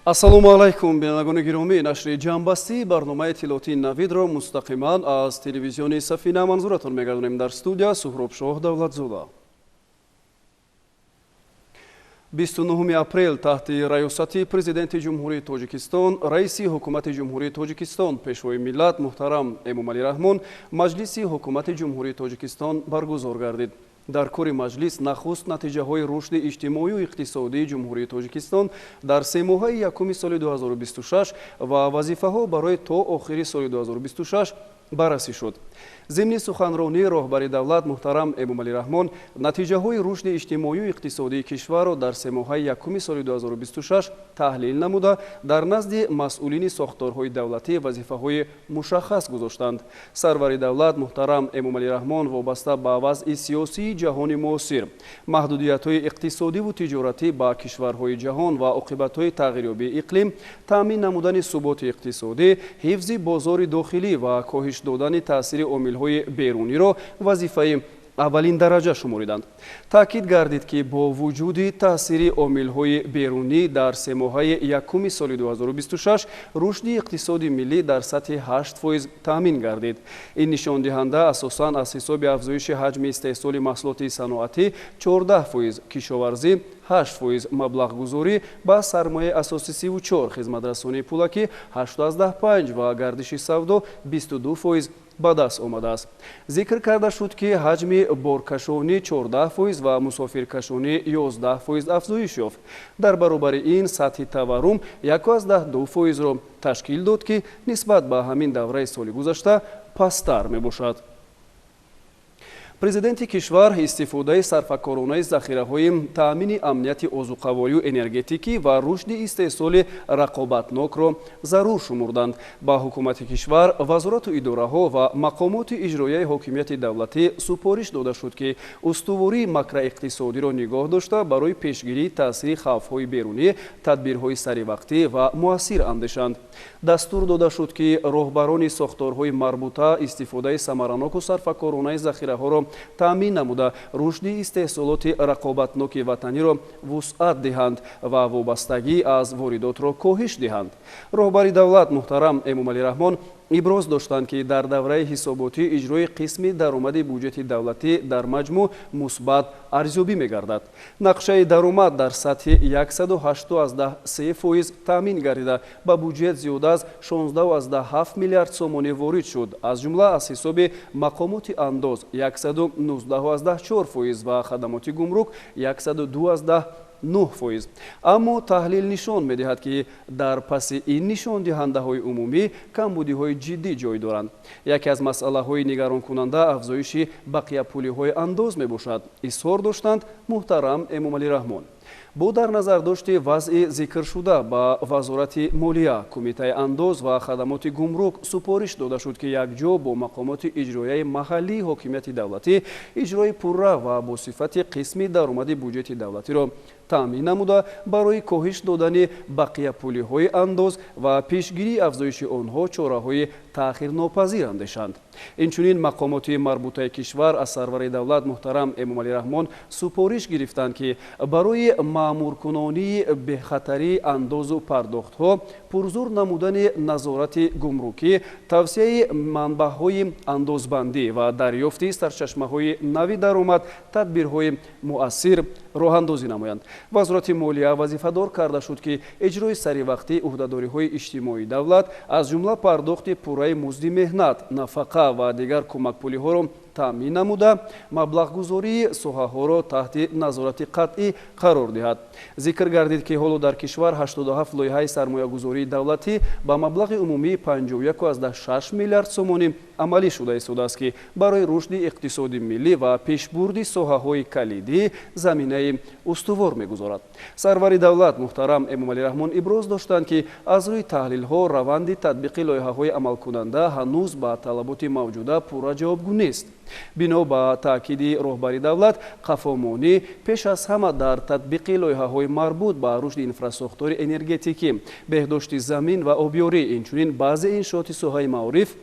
Ассалому алайкум, бинандагони гиромӣ. Нашри ҷамъбастии барномаи иттилоотии Навидро мустақиман аз телевизиони Сафина манзуратон мегардонем. Дар студия Суҳробшоҳ Давлатзода. 29 апрел таҳти раёсати Президенти Ҷумҳурии Тоҷикистон, раиси Ҳукумати Ҷумҳурии Тоҷикистон, Пешвои миллат муҳтарам Эмомалӣ Раҳмон Маҷлиси Ҳукумати Ҷумҳурии Тоҷикистон баргузор гардид. Дар кори маҷлис нахуст натиҷаҳои рушди иҷтимоию иқтисодии Ҷумҳурии Тоҷикистон дар семоҳаи якуми соли 2026 ва вазифаҳо барои то охири соли 2026 баррасӣ шуд. Зимни суханронии роҳбари давлат муҳтарам Эмомалӣ Раҳмон натиҷаҳои рушди иҷтимоию иқтисодии кишварро дар семоҳаи якуми соли 2026 таҳлил намуда, дар назди масъулини сохторҳои давлатӣ вазифаҳои мушаххас гузоштанд. Сарвари давлат муҳтарам Эмомалӣ Раҳмон вобаста ба вазъи сиёсии ҷаҳони муосир, маҳдудиятҳои иқтисодиву тиҷоратӣ ба кишварҳои ҷаҳон ва оқибатҳои тағйирёбии иқлим, таъмин намудани суботи иқтисодӣ, ҳифзи бозори дохилӣ ва коҳиш додани таъсири омилҳои беруниро вазифаи аввалин дараҷа шумориданд. Таъкид гардид, ки бо вуҷуди таъсири омилҳои берунӣ дар семоҳаи якуми соли 2026 рушди иқтисоди миллӣ дар сатҳи 8% таъмин гардид. Ин нишондиҳанда асосан аз ҳисоби афзоиши ҳаҷми истеҳсоли маҳсулоти саноатӣ 14%, кишоварзӣ 8%, маблағгузорӣ ба сармояи асосӣ 34, хизматрасонии пулакӣ 8,5 ва гардиши савдо 22% ба даст омадааст. Зикр карда шуд, ки ҳаҷми боркашонӣ 14% ва мусофиркашонӣ 11% афзоиш ёфт. Дар баробари ин сатҳи таваррум 1,2%-ро ташкил дод, ки нисбат ба ҳамин давраи соли гузашта пасттар мебошад. Президенти кишвар истифодаи сарфакоронаи захираҳои таъмини амнияти озуқаворию энергетикӣ ва рушди истеҳсоли рақобатнокро зарур шумурданд. Ба ҳукумати кишвар, вазорату идораҳо ва мақомоти иҷроияи ҳокимияти давлатӣ супориш дода шуд, ки устувории макроиқтисодиро нигоҳ дошта, барои пешгирии таъсири хавфҳои берунӣ тадбирҳои саривақтӣ ва муассир андешанд. Дастур дода шуд, ки роҳбарони сохторҳои марбута истифодаи самараноку сарфакоронаи захираҳоро таъмин намуда, рушди истеҳсолоти рақобатноки ватаниро вусъат диҳанд ва вобастагӣ аз воридотро коҳиш диҳанд. Роҳбари давлат муҳтарам Эмомалӣ Раҳмон иброз доштанд, ки дар давраи ҳисоботӣ иҷрои қисми даромади буҷети давлатӣ дар маҷмӯъ мусбат арзёбӣ мегардад. Нақшаи даромад дар сатҳи 108,3% таъмин гардида, ба буҷет зиёда аз 16,7 миллиард сомонӣ ворид шуд, аз ҷумла аз ҳисоби мақомоти андоз 119,4% ва хадамоти гумрук 102,9%. Аммо таҳлил нишон медиҳад, ки дар паси ин нишондиҳандаҳои умумӣ камбудиҳои ҷиддӣ ҷой доранд. Яке аз масъалаҳои нигаронкунанда афзоиши бақияпулиҳои андоз мебошад, изҳор доштанд муҳтарам Эмомалӣ Раҳмон. Бо дар назардошти вазъи зикршуда ба Вазорати молия, Кумитаи андоз ва хадамоти гумрук супориш дода шуд, ки якҷо бо мақомоти иҷроияи маҳаллии ҳокимияти давлатӣ иҷрои пурра ва бо сифати қисми даромади буҷети давлатиро таъмин намуда, барои коҳиш додани бақияпулиҳои андоз ва пешгирии афзоиши онҳо чораҳои таъхирнопазир андешанд. Инчунин мақомоти марбутаи кишвар аз сарвари давлат муҳтарам Эмомалӣ Раҳмон супориш гирифтанд, ки барои маъмуркунонии бехатарии андозу пардохтҳо, пурзур намудани назорати гумрукӣ, тавсеаи манбаъҳои андозбандӣ ва дарёфти сарчашмаҳои нави даромад тадбирҳои муассир роҳандозӣ намоянд. Вазорати молия вазифадор карда шуд, ки иҷрои саривақтии ӯҳдадориҳои иҷтимоии давлат, аз ҷумла пардохти пурраи музди меҳнат, нафақа ва дигар кӯмакпулиҳоро таъмин намуда, маблағгузории соҳаҳоро таҳти назорати қатъӣ қарор диҳад. Зикр гардид, ки ҳоло дар кишвар 87 лоиҳаи сармоягузории давлатӣ ба маблағи умумии 51,6 миллиард сомонӣ амалӣ шуда истодааст, ки барои рушди иқтисоди миллӣ ва пешбурди соҳаҳои калидӣ заминаи устувор мегузорад. Сарвари давлат муҳтарам Эмомалӣ Раҳмон иброз доштанд, ки аз рӯи таҳлилҳо раванди татбиқи лоиҳаҳои амалкунанда ҳанӯз ба талаботи мавҷуда пурра ҷавобгӯ нест. Бино ба таъкиди роҳбари давлат, қафомонӣ пеш аз ҳама дар татбиқи лоиҳаҳои марбут ба рушди инфрасохтори энергетикӣ, беҳдошти замин ва обёрӣ, инчунин баъзе иншооти соҳаи маориф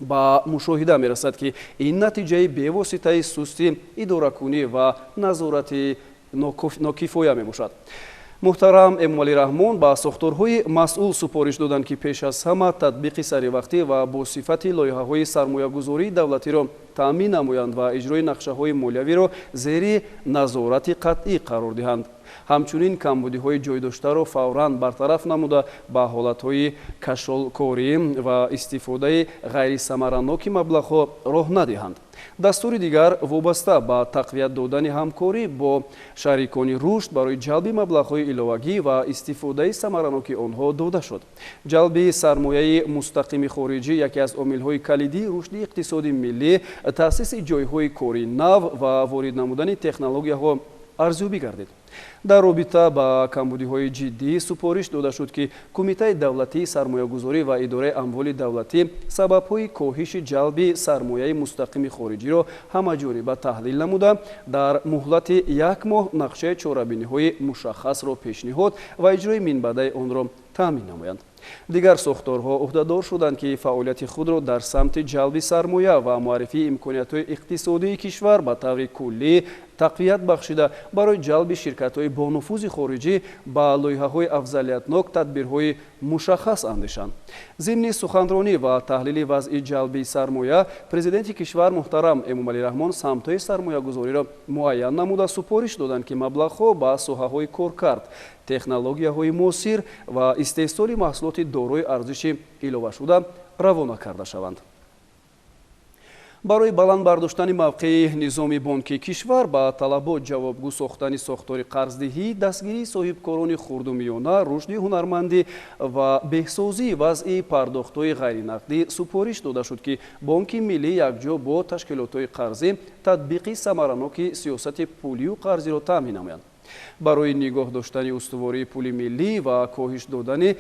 ба мушоҳида мерасад, ки ин натиҷаи бевоситаи сусти идоракунӣ ва назорати нокифоя мебошад. Муҳтарам Эмомалӣ Раҳмон ба сохторҳои масъул супориш доданд, ки пеш аз ҳама татбиқи саривақтӣ ва бо сифати лоиҳаҳои сармоягузории давлатиро таъмин намоянд ва иҷрои нақшаҳои молиявиро зери назорати қатъӣ қарор диҳанд. Ҳамчунин камбудиҳои ҷойдоштаро фавран бартараф намуда, ба ҳолатҳои кашолкорӣ ва истифодаи ғайрисамараноки маблағҳо роҳ надиҳанд. Дастури дигар вобаста ба тақвият додани ҳамкорӣ бо шарикони рушд барои ҷалби маблағҳои иловагӣ ва истифодаи самараноки онҳо дода шуд. Ҷалби сармояи мустақими хориҷӣ яке аз омилҳои калидии рушди иқтисоди миллӣ, таъсиси ҷойҳои кори нав ва ворид намудани технологияҳо арзёбӣ гардид. Дар робита ба камбудиҳои ҷиддӣ супориш дода шуд, ки Кумитаи давлатии сармоягузорӣ ва идораи амволи давлатӣ сабабҳои коҳиши ҷалби сармояи мустақими хориҷиро ҳамаҷониба таҳлил намуда, дар муҳлати як моҳ нақшаи чорабиниҳои мушаххасро пешниҳод ва иҷрои минбаъдаи онро таъмин намоянд. Дигар сохторҳо ӯҳдадор шуданд, ки фаъолияти худро дар самти ҷалби сармоя ва муаррифии имкониятҳои иқтисодии кишвар ба таври куллӣ тақвият бахшида, барои ҷалби ширкатҳои бонуфузи хориҷӣ ба лоиҳаҳои афзалиятнок тадбирҳои мушаххас андешанд. Зимни суханронӣ ва таҳлили вазъи ҷалби сармоя, президенти кишвар муҳтарам Эмомалӣ Раҳмон самтҳои сармоягузориро муайян намуда, супориш доданд, ки маблағҳо ба соҳаҳои коркард, технологияҳои муосир ва истеҳсоли маҳсулоти дорои арзиши иловашуда равона карда шаванд. Барои баланд бардоштани мавқеи низоми бонкии кишвар, ба талабот ҷавобгӯ сохтани сохтори қарздиҳӣ, дастгирии соҳибкорони хурду миёна, рушди ҳунармандӣ ва беҳсозии вазъи пардохтҳои ғайринақдӣ супориш дода шуд, ки Бонки Миллӣ якҷо бо ташкилотҳои қарзӣ татбиқи самараноки сиёсати пулию қарзиро таъмин намоянд. Барои нигоҳ доштани устувории пули миллӣ ва коҳиш додани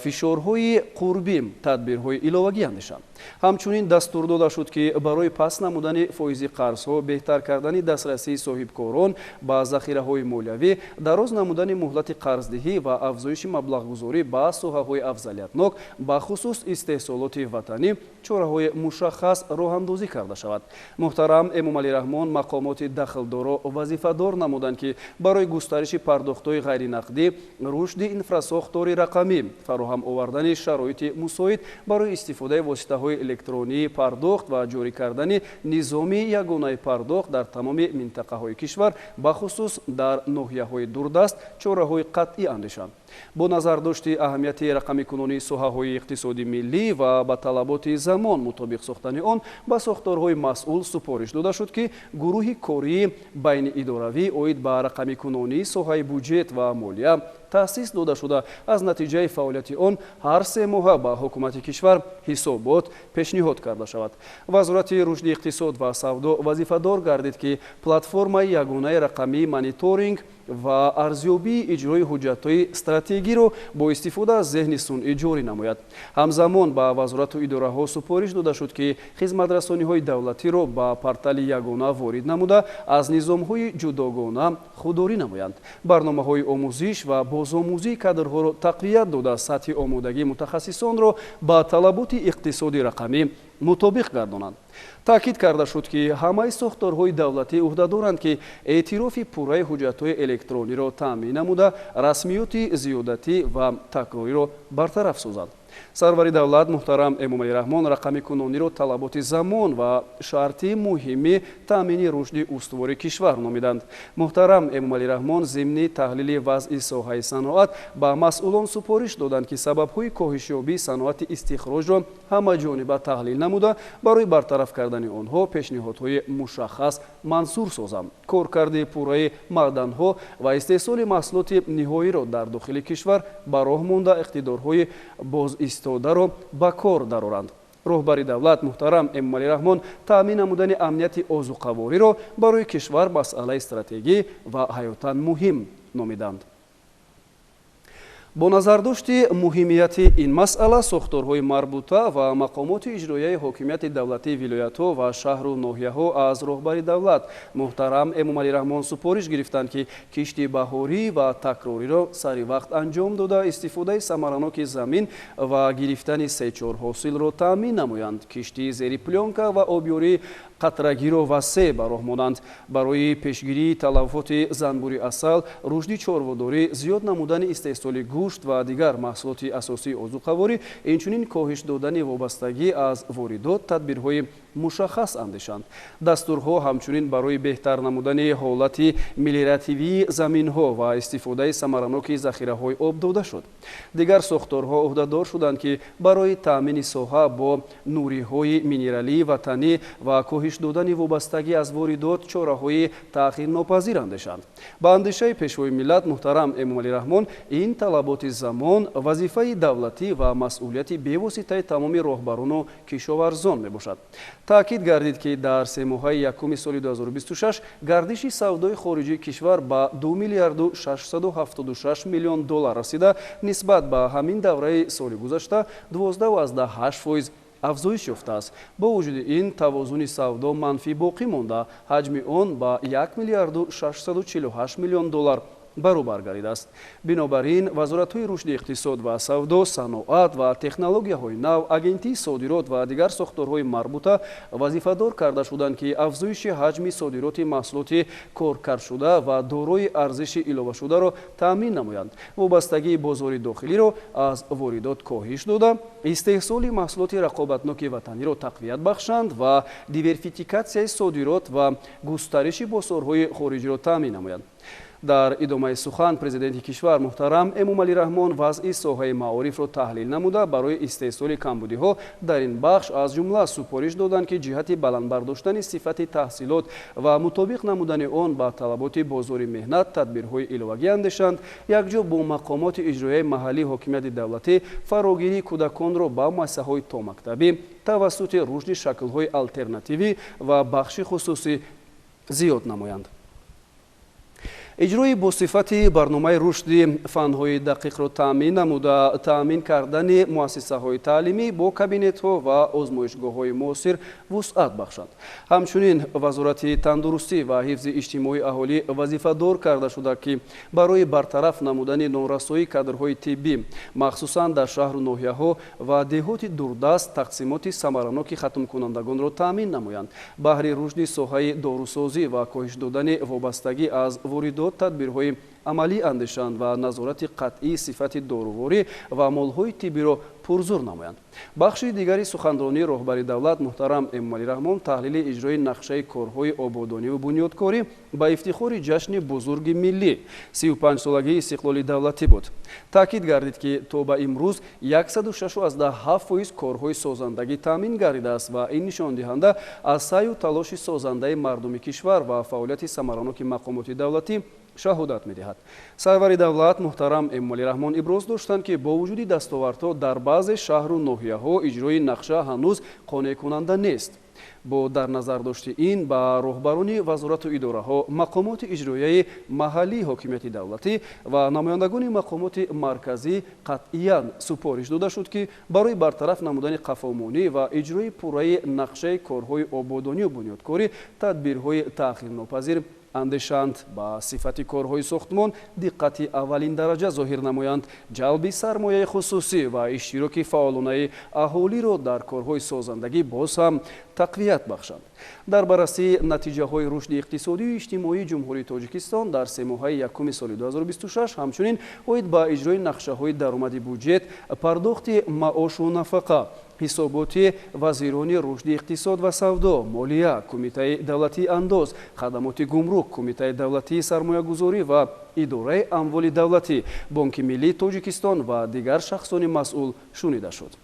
фишорҳои қурбӣ тадбирҳои иловагӣ андешанд. Ҳамчунин дастур дода шуд, ки барои паст намудани фоизи қарзҳо, беҳтар кардани дастрасии соҳибкорон ба захираҳои молиявӣ, дароз намудани муҳлати қарздиҳӣ ва афзоиши маблағгузорӣ ба соҳаҳои афзалиятнок, бахусус истеҳсолоти ватанӣ, чораҳои мушаххас роҳандозӣ карда шавад. Муҳтарам Эмомалӣ Раҳмон мақомоти дахлдорро вазифадор намуданд, ки барои густариши пардохтҳои ғайринақдӣ, рушди инфрасохтори рақамӣ, фароҳам овардани шароити мусоид барои истифодаи воситаҳои электронии пардохт ва ҷорӣ кардани низоми ягонаи пардохт дар тамоми минтақаҳои кишвар, бахусус дар ноҳияҳои дурдаст, чораҳои қатъӣ андешанд. Бо назардошти аҳамияти рақамикунонии соҳаҳои иқтисоди миллӣ ва ба талаботи замон мутобиқ сохтани он, ба сохторҳои масъул супориш дода шуд, ки гурӯҳи кории байниидоравӣ оид ба рақамикунонии соҳаи буҷет ва молия таъсис дода шуда, аз натиҷаи фаъолияти он ҳар 3 моҳа ба ҳукумати кишвар ҳисобот пешниҳод карда шавад. Вазорати рушди иқтисод ва савдо вазифадор гардид, ки платформаи ягонаи рақамии мониторинг ва арзёбии иҷрои ҳуҷҷатҳои стратегиро бо истифода аз зеҳни сунъӣ ҷорӣ намояд. Ҳамзамон ба вазорату идораҳо супориш дода шуд, ки хизматрасониҳои давлатиро ба портали ягона ворид намуда, аз низомҳои ҷудогона худдорӣ намоянд. Барномаҳои омӯзиш ва бозомӯзии кадрҳоро тақвият дода, сатҳи омодагии мутахассисонро ба талаботи иқтисоди рақамӣ мутобиқ гардонанд. Таъкид карда шуд, ки ҳамаи сохторҳои давлатӣ ӯҳдадоранд, ки эътирофи пурраи ҳуҷҷатҳои электрониро таъмин намуда, расмиёти зиёдатӣ ва такрориро бартараф созанд. Сарвари давлат муҳтарам Эмомалӣ Раҳмон рақамикунониро талаботи замон ва шарти муҳими таъмини рушди устувори кишвар номиданд. Муҳтарам Эмомалӣ Раҳмон зимни таҳлили вазъи соҳаи саноат ба масъулон супориш доданд, ки сабабҳои коҳишёбии саноати истихроҷро ҳамаҷониба таҳлил намуда, барои бартараф кардани онҳо пешниҳодҳои мушаххас мансур созанд. Коркарди пурраи маъданҳо ва истеҳсоли маҳсулоти ниҳоиро дар дохили кишвар ба роҳ монда, иқтидорҳои бозистодаро ба кор дароранд. Роҳбари давлат муҳтарам Эмомалӣ Раҳмон таъмин намудани амнияти озуқавориро барои кишвар масъалаи стратегӣ ва ҳаётан муҳим номиданд. Бо назардошти муҳимияти ин масъала, сохторҳои марбута ва мақомоти иҷроияи ҳокимияти давлатии вилоятҳо ва шаҳру ноҳияҳо аз роҳбари давлат муҳтарам Эмомалӣ Раҳмон супориш гирифтанд, ки кишти баҳорӣ ва такрориро сари вақт анҷом дода, истифодаи самараноки замин ва гирифтани 3-4 ҳосилро таъмин намоянд. Кишти зери плёнка ва обёрии Қатрагиро васеъ ба роҳ монанд. Барои пешгирии талафоти занбури асал, рушди чорводорӣ, зиёд намудани истеҳсоли гӯшт ва дигар маҳсулоти асосии озуқаворӣ, инчунин коҳиш додани вобастагӣ аз воридот тадбирҳои мушаххас андешанд. Дастурҳо ҳамчунин барои беҳтар намудани ҳолати мелиоративии заминҳо ва истифодаи самараноки захираҳои об дода шуд. Дигар сохторҳо ӯҳдадор шуданд, ки барои таъмини соҳа бо нуриҳои минералии ватанӣ ва коҳиш додани вобастагӣ аз воридот чораҳои таъхирнопазир андешанд. Ба андешаи Пешвои миллат муҳтарам Эмомалӣ Раҳмон, ин талаботи замон, вазифаи давлатӣ ва масъулияти бевоситаи тамоми роҳбарону кишоварзон мебошад. Таъкид гардид, ки дар семоҳаи якуми соли 2026 гардиши савдои хориҷии кишвар ба 2 миллиарду 676 миллион доллар расида, нисбат ба ҳамин давраи соли гузашта 12,8% афзоиш ёфтааст. Бо вуҷуди ин, тавозуни савдо манфӣ боқӣ монда, ҳаҷми он ба 1 миллиарду 648 миллион доллар баробар гардидааст. Бинобар ин, вазоратҳои рушди иқтисод ва савдо, саноат ва технологияҳои нав, Агентии содирот ва дигар сохторҳои марбута вазифадор карда шуданд, ки афзоиши ҳаҷми содироти маҳсулоти коркардшуда ва дорои арзиши иловашударо таъмин намоянд, вобастагии бозори дохилиро аз воридот коҳиш дода, истеҳсоли маҳсулоти рақобатноки ватаниро тақвият бахшанд ва диверсификатсияи содирот ва густариши бозорҳои хориҷиро таъмин намоянд. Дар идомаи сухан Президенти кишвар муҳтарам Эмомалӣ Раҳмон вазъи соҳаи маорифро таҳлил намуда, барои истеҳсоли камбудиҳо дар ин бахш, аз ҷумла супориш доданд, ки ҷиҳати баланд бардоштани сифати таҳсилот ва мутобиқ намудани он ба талаботи бозори меҳнат тадбирҳои иловагӣ андешанд, якҷо бо мақомоти иҷроияи маҳаллии ҳокимияти давлатӣ фарогирии кӯдаконро ба муассисаҳои томактабӣ тавассути рушди шаклҳои алтернативӣ ва бахши хусусӣ зиёд намоянд. Иҷрои босифати барномаи рушди фанҳои дақиқро таъмин намуда, таъмин кардани муассисаҳои таълимӣ бо кабинетҳо ва озмоишгоҳҳои муосир вусъат бахшанд. Ҳамчунин Вазорати тандурустӣ ва ҳифзи иҷтимоии аҳолӣ вазифадор карда шуда, ки барои бартараф намудани норасоии кадрҳои тиббӣ, махсусан дар шаҳру ноҳияҳо ва деҳоти дурдаст, тақсимоти самараноки хатмкунандагонро таъмин намоянд. Баҳри рушди соҳаи дорусозӣ ва коҳиш додани вобастагӣ аз воридот тадбирҳои амалӣ андешанд ва назорати қатъии сифати доруворӣ ва молҳои тиббиро пурзур намоянд. Бахши дигари суханронии роҳбари давлат муҳтарам Эмомалӣ Раҳмон таҳлили иҷрои нақшаи корҳои ободониву бунёдкорӣ ба ифтихори ҷашни бузурги миллӣ, 35-солагии истиқлоли давлатӣ буд. Таъкид гардид, ки то ба имрӯз 106,7% корҳои созандагӣ таъмин гардидааст ва ин нишондиҳанда аз саъю талоши созандаи мардуми кишвар ва фаъолияти самараноки мақомоти давлатӣ шаҳодат медиҳад. Сарвари давлат муҳтарам Эмомалӣ Раҳмон иброз доштанд, ки бо вуҷуди дастовардҳо дар баъзе шаҳру ноҳияҳо иҷрои нақша ҳанӯз қонеъкунанда нест. Бо дар назар дошти ин, ба роҳбарони вазорату идораҳо, мақомоти иҷроияи маҳаллии ҳокимияти давлатӣ ва намояндагони мақомоти марказӣ қатъиян супориш дода шуд, ки барои бартараф намудани қафомонӣ ва иҷрои пурраи нақшаи корҳои ободонию бунёдкорӣ тадбирҳои таъхирнопазир андешанд, ба сифати корҳои сохтмон диққати аввалин дараҷа зоҳир намоянд, ҷалби сармояи хусусӣ ва иштироки фаъолонаи аҳолиро дар корҳои созандагӣ боз ҳам тақвият бахшанд. Дар баррасии натиҷаҳои рушди иқтисодию иҷтимоии Ҷумҳурии Тоҷикистон дар семоҳаи якуми соли 2026, ҳамчунин оид ба иҷрои нақшаҳои даромади буҷет, пардохти маошу нафақа, ҳисоботи вазирони рушди иқтисод ва савдо, молия, Кумитаи давлатии андоз, хадамоти гумрук, Кумитаи давлатии сармоягузорӣ ва Идораи амволи давлатӣ, Бонки миллии Тоҷикистон ва дигар шахсони масъул шунида шуд.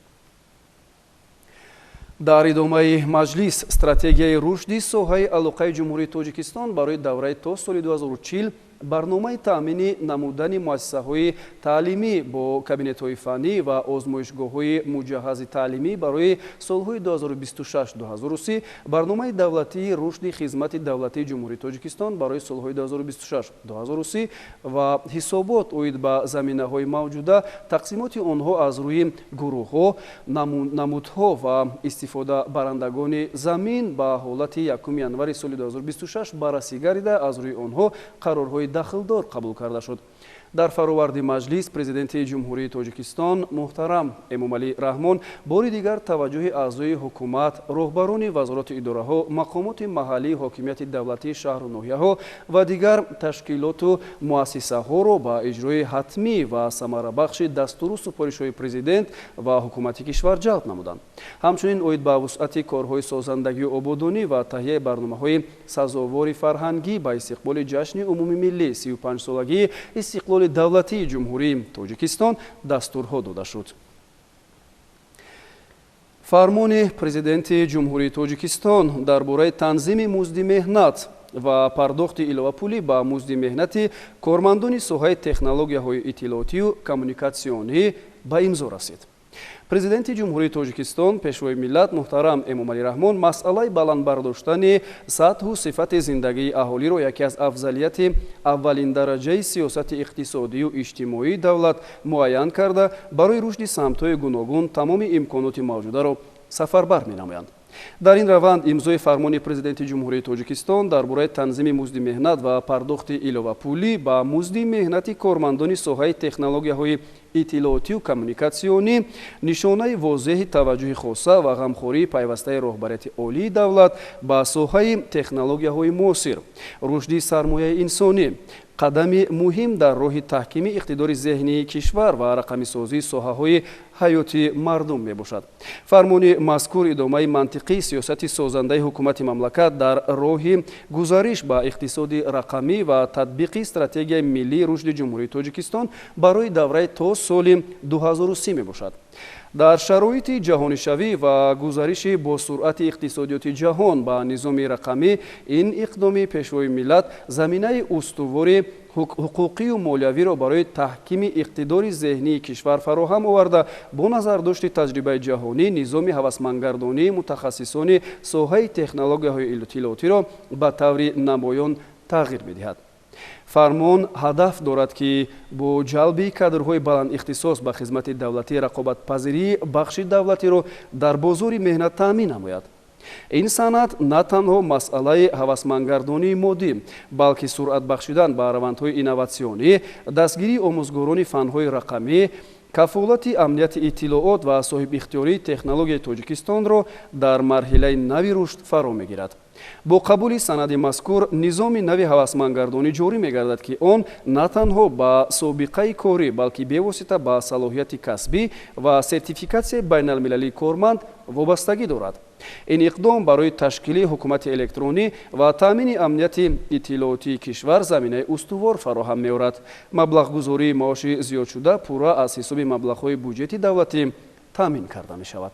Дар идомаи маҷлис стратегияи рушди соҳаи алоқаи Ҷумҳурии Тоҷикистон барои давраи то соли 2040, барномаи таъмини намудани муассисаҳои таълимӣ бо кабинетҳои фаннӣ ва озмоишгоҳҳои муҷаҳҳази таълимӣ барои солҳои 2026-2030, барномаи давлатии рушди хизмати давлатии Ҷумҳурии Тоҷикистон барои солҳои 2026-2030 ва ҳисобот оид ба заминаҳои мавҷуда, тақсимоти онҳо аз рӯи гурӯҳҳо, намудҳо ва истифодабарандагони замин ба ҳолати 1 январи соли 2026 баррасӣ гардида, аз рӯи онҳо қарорҳои дахлдор қабул карда шуд. Дар фароварди маҷлис Президенти Ҷумҳурии Тоҷикистон муҳтарам Эмомалӣ Раҳмон бори дигар таваҷҷӯҳи аъзои ҳукумат, роҳбарони вазорату идораҳо, мақомоти маҳаллии ҳокимияти давлатии шаҳру ноҳияҳо ва дигар ташкилоту муассисаҳоро ба иҷрои ҳатмӣ ва самарабахши дастуру супоришҳои президент ва ҳукумати кишвар ҷалб намуданд. Ҳамчунин оид ба вусъати корҳои созандагию ободонӣ ва таҳияи барномаҳои сазовори фарҳангӣ ба истиқболи ҷашни умумимиллӣ 35-солагии истиқлоли давлатии Ҷумҳурии Тоҷикистон дастурҳо дода шуд. Фармони Президенти Ҷумҳурии Тоҷикистон дар бораи танзими музди меҳнат ва пардохти иловапулӣ ба музди меҳнати кормандони соҳаи технологияҳои иттилоотию коммуникатсионӣ ба имзо расид. Президенти Ҷумҳурии Тоҷикистон, Пешвои миллат муҳтарам Эмомалӣ Раҳмон масъалаи баланд бардоштани сатҳу сифати зиндагии аҳолиро яке аз афзалияти аввалиндараҷаи сиёсати иқтисодию иҷтимоии давлат муайян карда, барои рушди самтҳои гуногун тамоми имконоти мавҷударо сафарбар менамоянд. Дар ин раванд имзои фармони Президенти Ҷумҳурии Тоҷикистон дар бораи танзими музди меҳнат ва пардохти иловапулӣ ба музди меҳнати кормандони соҳаи технологияҳои иттилоотию коммуникатсионӣ нишонаи возеҳи таваҷҷӯҳи хоса ва ғамхории пайвастаи роҳбарияти олии давлат ба соҳаи технологияҳои муосир, рушди сармояи инсонӣ, қадами муҳим дар роҳи таҳкими иқтидори зеҳнии кишвар ва рақамисозии соҳаҳои ҳаёти мардум мебошад. Фармони мазкур идомаи мантиқии сиёсати созандаи ҳукумати мамлакат дар роҳи гузариш ба иқтисоди рақамӣ ва татбиқи стратегияи миллии рушди Ҷумҳурии Тоҷикистон барои давраи то соли 2030 мебошад. Дар шароити ҷаҳонишавӣ ва гузариши босуръати иқтисодиёти ҷаҳон ба низоми рақамӣ, ин иқдоми Пешвои миллат заминаи устувори ҳуқуқию молиявиро барои таҳкими иқтидори зеҳнии кишвар фароҳам оварда, бо назардошти таҷрибаи ҷаҳонӣ низоми ҳавасмандгардонии мутахассисони соҳаи технологияҳои иттилоотиро ба таври намоён тағйир медиҳад. Фармон ҳадаф дорад, ки бо ҷалби кадрҳои баландихтисос ба хизмати давлатӣ рақобатпазирии бахши давлатиро дар бозори меҳнат таъмин намояд. Ин санад на танҳо масъалаи ҳавасмандгардонии моддӣ, балки суръат бахшидан ба равандҳои инноватсионӣ, дастгирии омӯзгорони фанҳои рақамӣ, кафолати амнияти иттилоот ва соҳибихтиёрии технологияи Тоҷикистонро дар марҳилаи нави рушд фаро мегирад. Бо қабули санади мазкур низоми нави ҳавасмандгардонӣ ҷорӣ мегардад, ки он на танҳо ба собиқаи корӣ, балки бевосита ба салоҳияти касбӣ ва сертификатсияи байналмилалии корманд вобастагӣ дорад. Ин иқдом барои ташкили ҳукумати электронӣ ва таъмини амнияти иттилоотии кишвар заминаи устувор фароҳам меорад. Маблағгузории маоши зиёдшуда пурра аз ҳисоби маблағҳои буҷети давлатӣ таъмин карда мешавад.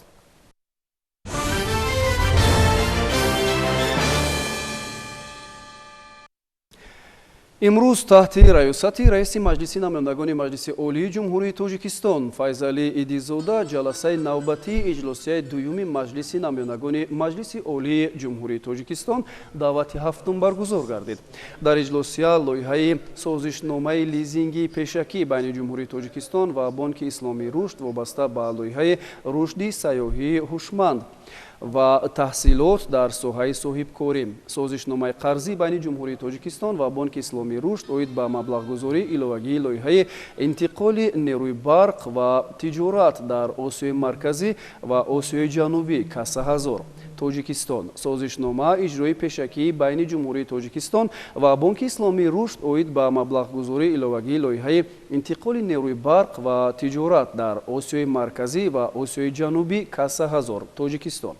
Имрӯз таҳти раёсати раиси Маҷлиси намояндагони Маҷлиси Олии Ҷумҳурии Тоҷикистон Файзалӣ Идизода ҷаласаи навбатии иҷлосияи дуюми Маҷлиси намояндагони Маҷлиси Олии Ҷумҳурии Тоҷикистон даъвати ҳафтум баргузор гардид. Дар иҷлосия лоиҳаи созишномаи лизингии пешакӣ байни Ҷумҳурии Тоҷикистон ва Бонки Исломии Рушд вобаста ба лоиҳаи рушди сайёҳии ҳушманд ва таҳсилот дар соҳаи соҳибкорӣ, созишномаи қарзӣ байни Ҷумҳурии Тоҷикистон ва Бонки Исломии Рушд оид ба маблағгузории иловагии лоиҳаи интиқоли нерӯи барқ ва тиҷорат дар Осиёи Марказӣ ва Осиёи Ҷанубӣ Каса 1000 Тоҷикистон, созишнома иҷрои пешакии байни Ҷумҳурии Тоҷикистон ва Бонки Исломии Рушд оид ба маблағгузории иловагии лоиҳаи интиқоли нерӯи барқ ва тиҷорат дар Осиёи Марказӣ ва Осиёи Ҷанубӣ Каса 1000 Тоҷикистон,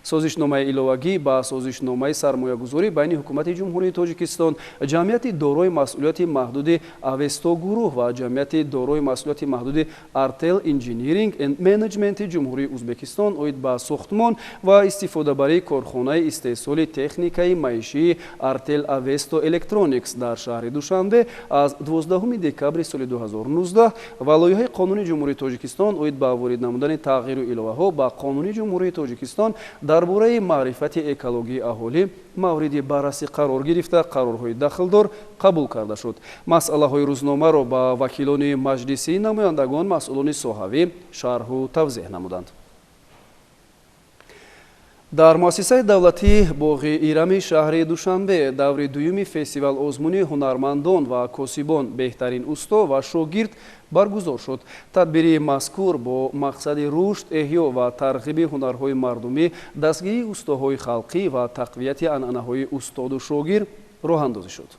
созишномаи иловагӣ ба созишномаи сармоягузорӣ байни ҳукумати Ҷумҳурии Тоҷикистон, ҷамъияти дорои масъулияти маҳдуди Авесто гурӯҳ ва ҷамъияти дорои масъулияти маҳдуди Артел Инжиниринг энд Менеҷменти Ҷумҳурии Ӯзбекистон оид ба сохтмон ва истифодабарии корхонаи истеҳсоли техникаи маишии Артел Авесто Электроникс дар шаҳри Душанбе аз 12 декабри соли 2019 ва лоиҳаи Қонуни Ҷумҳурии Тоҷикистон оид ба ворид намудани тағйиру иловаҳо ба Қонуни Ҷумҳурии Тоҷикистон дар бораи маърифати экологии аҳолӣ мавриди баррасӣ қарор гирифта, қарорҳои дахлдор қабул карда шуд. Масъалаҳои рӯзномаро ба вакилони Маҷлиси намояндагон масъулони соҳавӣ шарҳу тавзеҳ намуданд. Дар муассисаи давлатии боғи Ирами шаҳри Душанбе даври дуюми фестивал озмуни ҳунармандон ва косибон «Беҳтарин усто ва шогирд» баргузор шуд. Тадбири мазкур бо мақсади рушд, эҳё ва тарғиби ҳунарҳои мардумӣ, дастгирии устоҳои халқӣ ва тақвияти анъанаҳои устоду шогирд роҳандозӣ шуд.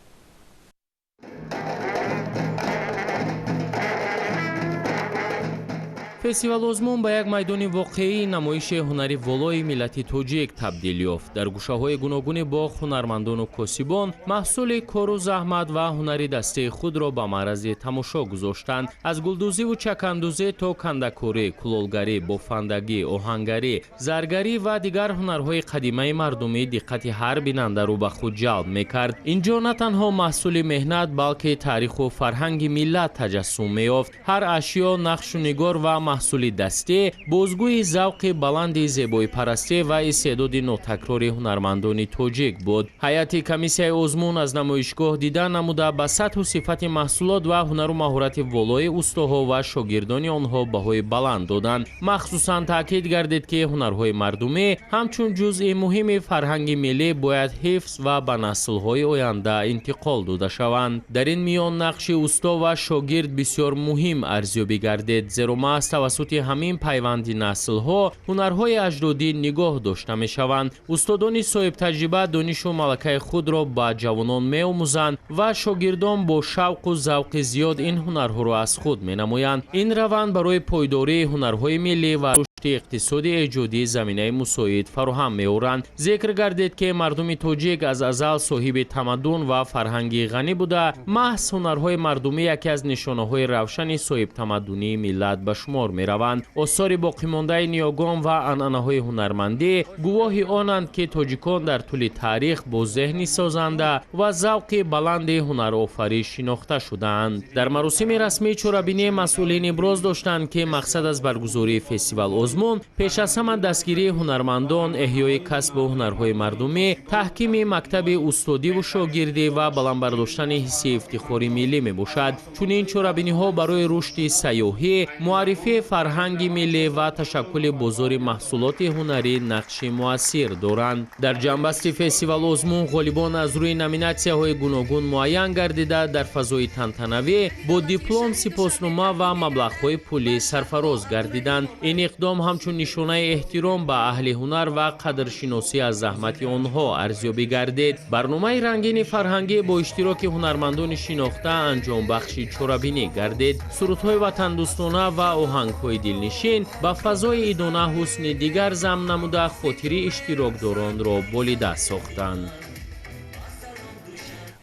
Фестивал-озмун ба як майдони воқеии намоиши ҳунари волои миллати тоҷик табдил ёфт. Дар гӯшаҳои гуногуни боғ ҳунармандону косибон маҳсули кору заҳмат ва ҳунари дастии худро ба маърази тамошо гузоштанд. Аз гулдӯзиву чакандӯзӣ то кандакорӣ, кулолгарӣ, бофандагӣ, оҳангарӣ, заргарӣ ва дигар ҳунарҳои қадимаи мардумӣ диққати ҳар бинандаро ба худ ҷалб мекард. Инҷо на танҳо маҳсули меҳнат, балки таъриху фарҳанги миллат таҷассум меёфт. Ҳар ашё, нақшу нигор ва маҳсули дастӣ бозгӯи завқи баланди зебоипарастӣ ва истеъдоди нотакрори ҳунармандони тоҷик буд. Ҳайати комиссияи озмун аз намоишгоҳ дида намуда, ба сатҳу сифати маҳсулот ва ҳунару маҳорати волои устоҳо ва шогирдони онҳо баҳои баланд доданд. Махсусан таъкид гардид, ки ҳунарҳои мардумӣ ҳамчун ҷузъи муҳими фарҳанги миллӣ бояд ҳифз ва ба наслҳои оянда интиқол дода шаванд. Дар ин миён нақши усто ва шогирд бисёр муҳим арзёбӣ гардид, зеро маҳз тавассути ҳамин пайванди наслҳо ҳунарҳои аҷдодӣ нигоҳ дошта мешаванд. Устодони соҳибтаҷриба донишу малакаи худро ба ҷавонон меомӯзанд ва шогирдон бо шавқу завқи зиёд ин ҳунарҳоро аз худ менамоянд. Ин раванд барои пойдории ҳунарҳои миллӣ ва рушди иқтисоди эҷодӣ заминаи мусоид фароҳам меоранд. Зикр гардид, ки мардуми тоҷик аз азал соҳиби тамаддун ва фарҳанги ғанӣ буда, маҳз ҳунарҳои мардумӣ яке аз нишонаҳои равшани соҳибтамаддунии миллат ба шумор мераванд. Осори боқимондаи ниёгон ва анъанаҳои ҳунармандӣ гувоҳи онанд, ки тоҷикон дар тӯли таърих бо зеҳни созанда ва завқи баланди ҳунарофарӣ шинохта шудаанд. Дар маросими расмии чорабинӣ масъулин иброз доштанд, ки мақсад аз баргузории фестивал озмун пеш аз ҳама дастгирии ҳунармандон, эҳёи касбу ҳунарҳои мардумӣ, таҳкими мактаби устодиву шогирдӣ ва баланд бардоштани ҳисси ифтихори миллӣ мебошад. Чунин чорабиниҳо барои рушди сайёҳӣ, муаррифии фарҳанги миллӣ ва ташаккули бозори маҳсулоти ҳунарӣ нақши муассир доранд. Дар ҷамъбасти фестивал озмун ғолибон аз рӯи номинатсияҳои гуногун муайян гардида, дар фазои тантанавӣ бо диплом, сипоснома ва маблағҳои пулӣ сарфароз гардиданд. Ин иқдом ҳамчун нишонаи эҳтиром ба аҳли ҳунар ва қадршиносӣ аз заҳмати онҳо арзёбӣ гардид. Барномаи рангини фарҳангӣ бо иштироки ҳунармандони шинохта анҷомбахши чорабинӣ гардид. Сурудҳои ватандӯстона ва оҳангҳои дилнишин ба фазои идона ҳусни дигар зам намуда, хотири иштирокдоронро болида сохтанд.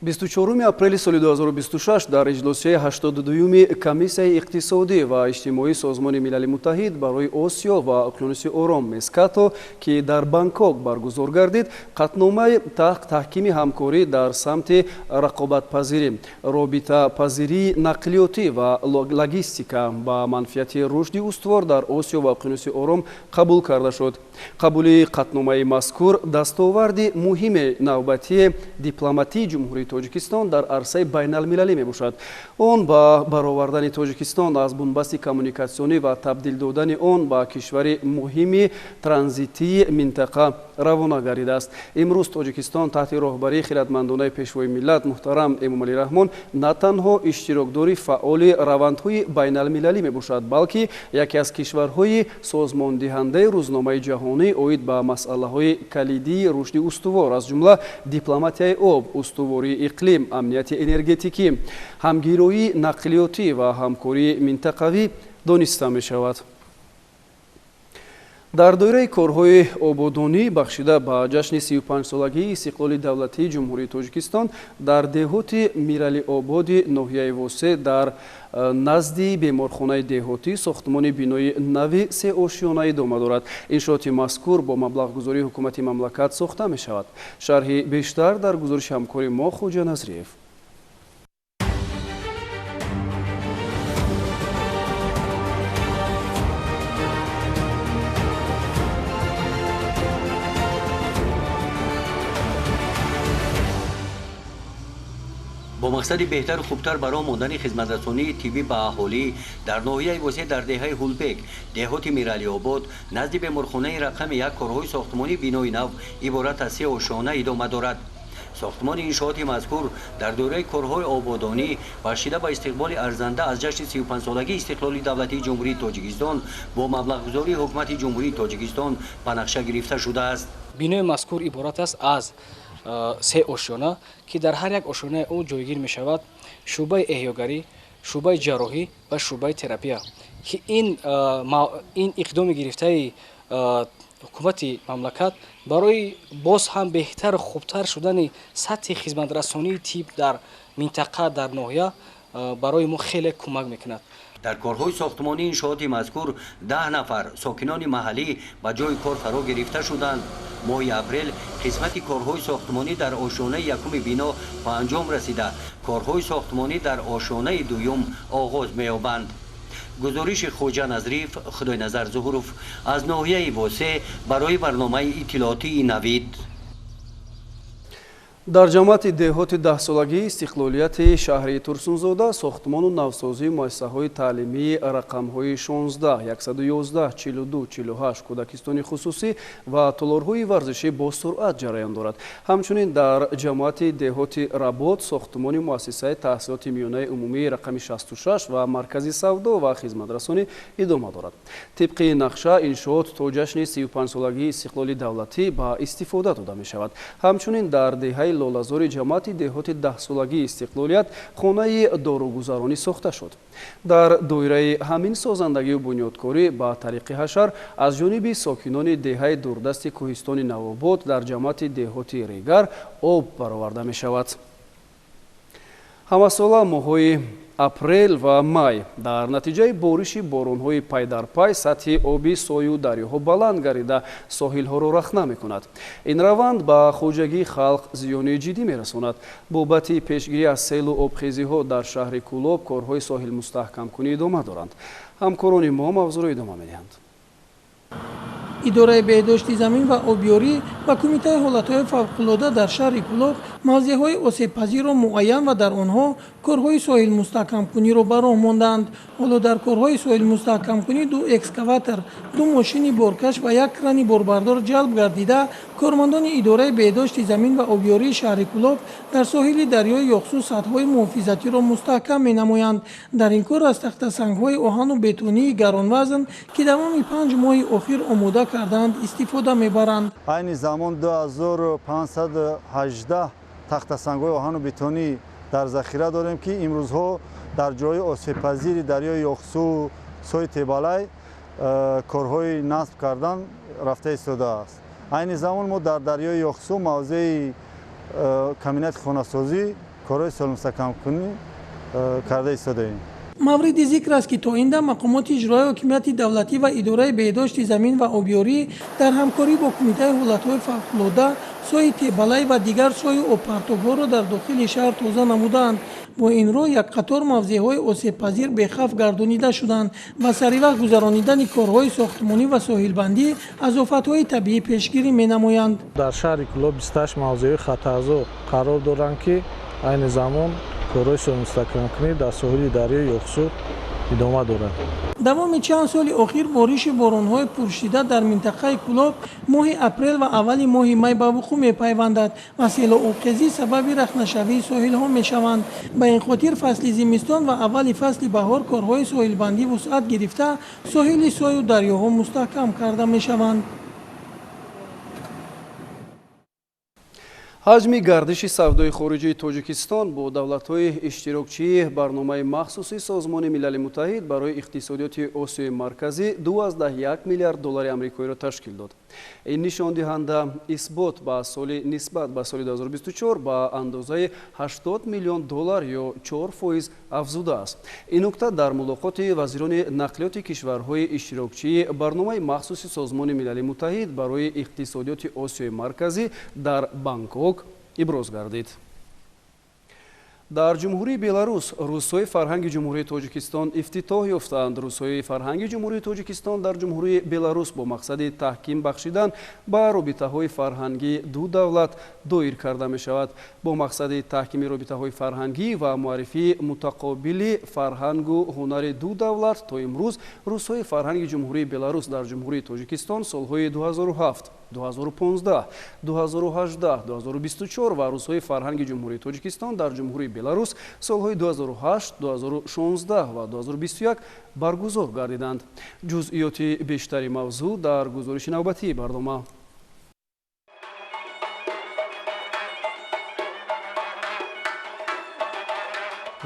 24 апрели соли 2026 дар иҷлосияи 82-юми Комиссияи иқтисодӣ ва иҷтимоии Созмони Милали Муттаҳид барои Осиё ва Уқёнуси Ором МЕСКАТО, ки дар Бангкок баргузор гардид, қатъномаи таҳкими ҳамкорӣ дар самти рақобатпазирӣ, робитапазирии нақлиётӣ ва логистика ба манфиати рушди устувор дар Осиё ва Уқёнуси Ором қабул карда шуд. Қабули қатъномаи мазкур дастоварди муҳими навбатии дипломатии Ҷумҳурии Тоҷикистон дар арсаи байналмилалӣ мебошад. Он ба баровардани Тоҷикистон аз бунбасти коммуникатсионӣ ва табдил додани он ба кишвари муҳими транзитии минтақа равона гардидааст. Имрӯз Тоҷикистон таҳти роҳбарии хиратмандонаи Пешвои миллат муҳтарам Эмомалӣ Раҳмон на танҳо иштирокдори фаъоли равандҳои байналмилалӣ мебошад, балки яке аз кишварҳои созмондиҳандаи рӯзномаи ҷаҳонӣ оид ба масъалаҳои калидии рушди устувор, аз ҷумла дипломатияи об, устувории иқлим, амнияти энергетикӣ, ҳамгироии нақлиётӣ ва ҳамкории минтақавӣ дониста мешавад. Дар доираи корҳои ободонӣ бахшида ба ҷашни 35-солагии истиқлоли давлатии Ҷумҳурии Тоҷикистон дар деҳоти Миралиободи ноҳияи Восе дар назди беморхонаи деҳотӣ сохтмони бинои нави сеошёна идома дорад. Иншооти мазкур бо маблағгузории ҳукумати мамлакат сохта мешавад. Шарҳи бештар дар гузориши ҳамкори мо Хоҷа Назриев. Бо Мақсади беҳтару хубтар бароҳ мондани хизматрасонии тиббӣ ба аҳолӣ дар ноҳияи Восеъ дар деҳаи Ҳулбек, деҳоти Миралиобод, назди беморхонаи рақами 1 корҳои сохтмонии бинои нав иборат аз 3 ошёна идома дорад. Сохтмони иншооти мазкур дар доираи корҳои ободонӣ бахшида ба истиқболи арзанда аз ҷашни 35-солагии истиқлоли давлатии Ҷумҳурии Тоҷикистон бо маблағгузории Ҳукумати Ҷумҳурии Тоҷикистон ба нақша гирифта шудааст. Бинои мазкур иборат аст аз 3 ошёна, ки дар ҳар як ошёнаи ӯ ҷойгир мешавад шӯъбаи эҳёгарӣ, шӯъбаи ҷарроҳӣ ва шӯъбаи терапия, ки ин иқдоми гирифтаи ҳукумати мамлакат барои боз ҳам беҳтару хубтар шудани сатҳи хизматрасонии тиб дар минтақа, дар ноҳия барои мо хеле кӯмак мекунад. Дар корҳои сохтмонии иншооти мазкур 10 нафар сокинони маҳаллӣ ба ҷои кор фаро гирифта шуданд. Моҳи апрел қисмати корҳои сохтмонӣ дар ошёнаи якуми бино ба анҷом расида, корҳои сохтмонӣ дар ошёнаи дуюм оғоз меёбанд. Гузориши Хоҷа Назриев, Худойназар Зуҳуров аз ноҳияи Восеъ барои барномаи иттилоотии Навид. Дар ҷамоати деҳоти 10-солагии истиқлолияти шаҳри Турсунзода сохтмону навсозии муассисаҳои таълимии рақамҳои 16, 111, 42, 48, кӯдакистони хусусӣ ва толорҳои варзишӣ бо суръат ҷараён дорад. Ҳамчунин дар ҷамоати деҳоти Работ сохтмони муассисаи таҳсилоти миёнаи умумии рақами 66 ва маркази савдо ва хизматрасонӣ идома дорад. Тибқи нақша иншоот то ҷашни 35-солагии истиқлоли давлатӣ ба истифода дода мешавад. Ҳамчунин дар деҳаи Лолазори ҷамоати деҳоти 10-солагии истиқлолият хонаи доругузаронӣ сохта шуд. Дар доираи ҳамин созандагию бунёдкорӣ ба тариқи ҳашар аз ҷониби сокинони деҳаи дурдасти кӯҳистони Навобод дар ҷамоати деҳоти Регар об бароварда мешавад. Ҳамасола моҳҳои апрел ва май дар натиҷаи бориши боронҳои пайдарпай сатҳи оби сою дарёҳо баланд гардида соҳилҳоро рахна мекунад. Ин раванд ба хоҷагии халқ зиёни ҷиддӣ мерасонад. Бобати пешгирӣ аз селу обхезиҳо дар шаҳри Кӯлоб корҳои соҳилмустаҳкамкунӣ идома доранд. Ҳамкорони мо мавзӯъро идома медиҳанд. Идораи беҳдошти замин ва обёрӣ ва Кумитаи ҳолатҳои фавқулода дар шаҳри Кӯлоб мавзеъҳои осебпазирро муайян ва дар онҳо корҳои соҳилмустаҳкамкуниро ба роҳ монданд. Ҳоло дар корҳои соҳилмустаҳкамкунӣ 2 экскаватор, 2 мошини боркаш ва 1 крани борбардор ҷалб гардида, кормандони идораи беҳдошти замин ва обёрии шаҳри Кӯлоб дар соҳили дарёи Ёхсу сатҳҳои муҳофизатиро мустаҳкам менамоянд. Дар ин кор аз тахтасангҳои оҳану бетонии гаронвазн, ки давоми 5 моҳи охир омода карданд, истифода мебаранд. Айни замон 2518 тахтасангҳои оҳану бетонӣ дар захира дорем, ки имрӯзҳо дар ҷои осебпазири дарёи Ёхсу сои Тебалай корҳои насб кардан рафта истодааст. Айни замон мо дар дарёи Ёхсу мавзеи комбинати хонасозӣ корҳои соҳилмустаҳкамкунӣ карда истодаем. Мавриди зикр аст, ки то ин дам мақомоти иҷроияи ҳокимияти давлатӣ ва идораи беҳдошти замин ва обёрӣ дар ҳамкорӣ бо Кумитаи ҳолатҳои фавқулода сои Тебалай ва дигар сою обпартобҳоро дар дохили шаҳр тоза намудаанд. Бо ин роҳ як қатор мавзеъҳои осебпазир бехавф гардонида шуданд ва саривақт гузаронидани корҳои сохтмонӣ ва соҳилбандӣ аз офатҳои табиӣ пешгирӣ менамоянд. Дар шаҳри Кӯлоб 28 мавзеъҳои хатарзо қарор доранд, ки айни замон корҳои соҳилмустаҳкамкунӣ дар соҳили дарёи Ёхсу идома дорад. Давоми чанд соли охир бориши боронҳои пуршиддат дар минтақаи Кӯлоб моҳи апрел ва аввали моҳи май ба вуқӯъ мепайвандад ва селу обхезӣ сабаби рахнашавии соҳилҳо мешаванд. Ба ин хотир фасли зимистон ва аввали фасли баҳор корҳои соҳилбандӣ вусъат гирифта, соҳили сою дарёҳо мустаҳкам карда мешаванд. Ҳаҷми гардиши савдои хориҷии Тоҷикистон бо давлатҳои иштирокчии барномаи махсуси Созмони Милали Муттаҳид барои иқтисодиёти Осиёи Марказӣ 2,1 миллиард доллари амрикоиро ташкил дод. Ин нишондиҳанда исбот ба соли нисбат ба соли 2024 ба андозаи 80 миллион доллар ё 4% афзудааст. Ин нукта дар мулоқоти вазирони нақлиёти кишварҳои иштирокчии барномаи махсуси Созмони Милали Муттаҳид барои иқтисодиёти Осиёи Марказӣ дар Бангкок иброз гардид. Дар Ҷумҳурии Беларус рӯзҳои фарҳанги Ҷумҳурии Тоҷикистон ифтитоҳ ёфтанд. Рӯзҳои фарҳанги Ҷумҳурии Тоҷикистон дар Ҷумҳурии Беларус бо мақсади таҳким бахшидан ба робитаҳои фарҳангии ду давлат доир карда мешавад. Бо мақсади таҳкими робитаҳои фарҳангӣ ва муаррифии мутақобили фарҳангу ҳунари ду давлат то имрӯз рӯзҳои фарҳанги Ҷумҳурии Беларус дар Ҷумҳурии Тоҷикистон солҳои 2007, 2015, 2018, 2024 ва рӯзҳои фарҳанги Ҷумҳурии Тоҷикистон дар Ҷумҳурии Беларус солҳои 2008, 2016 ва 2021 баргузор гардиданд. Ҷузъиёти бештари мавзӯъ дар гузориши навбатии барнома.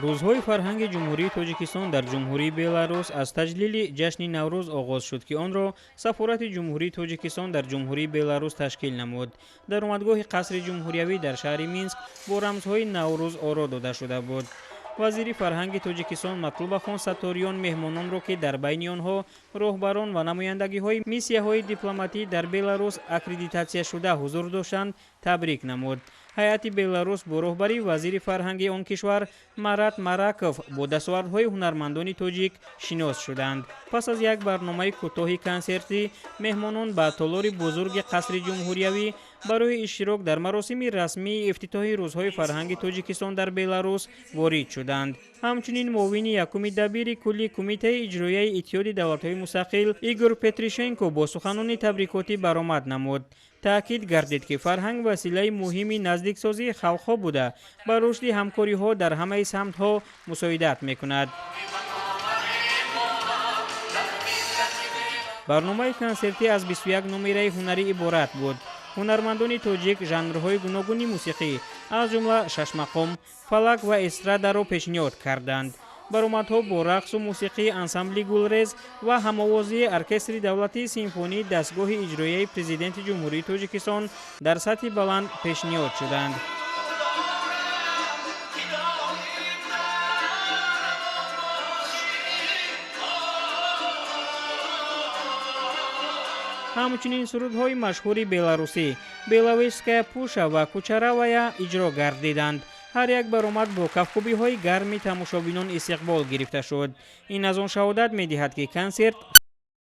Рӯзҳои фарҳанги Ҷумҳурии Тоҷикистон дар Ҷумҳурии Беларус аз таҷлили ҷашни Наврӯз оғоз шуд, ки онро Сафорати Ҷумҳурии Тоҷикистон дар Ҷумҳурии Беларус ташкил намуд. Дар омадгоҳи қасри ҷумҳуриявӣ дар шаҳри Минск бо рамзҳои Наврӯз оро дода шуда буд. Вазири фарҳанги Тоҷикистон Матлубахон Сатториён меҳмононро, ки дар байни онҳо роҳбарон ва намояндагиҳои миссияҳои дипломатӣ дар Беларус аккредитатсияшуда ҳузур доштанд, табрик намуд. Ҳайати Беларус бо роҳбарии вазири фарҳанги он кишвар Марат Мараков бо дастовардҳои ҳунармандони тоҷик шинос шуданд. Пас аз як барномаи кӯтоҳи консертӣ меҳмонон ба толори бузурги қасри ҷумҳуриявӣ барои иштирок дар маросими расмии ифтитоҳи рӯзҳои фарҳанги Тоҷикистон дар Беларус ворид шуданд. Ҳамчунин муовини якуми дабири кулли Кумитаи иҷроияи Иттиҳоди давлатҳои мустақил Игор Петришенко бо суханони табрикотӣ баромад намуд. Таъкид гардид, ки фарҳанг василаи муҳими наздиксозии халқҳо буда, ба рушди ҳамкориҳо дар ҳамаи самтҳо мусоидат мекунад. Барномаи консертӣ аз 21 номераи ҳунарӣ иборат буд. Ҳунармандони тоҷик жанрҳои гуногуни мусиқӣ, аз ҷумла шашмақом, фалак ва эстрадаро пешниҳод карданд. Баромадҳо бо рақсу мусиқии ансамбли Гулрез ва ҳамовозии оркестри давлатии симфонии дастгоҳи иҷроияи Президенти Ҷумҳурии Тоҷикистон дар сатҳи баланд пешниҳод шуданд. Ҳамчунин сурудҳои машҳури беларусӣ «Беловежская пуша» ва «Кучаравая» иҷро гардиданд. Ҳар як баромад бо кафкӯбиҳои гарми тамошобинон истиқбол гирифта шуд. Ин аз он шаҳодат медиҳад, ки консерт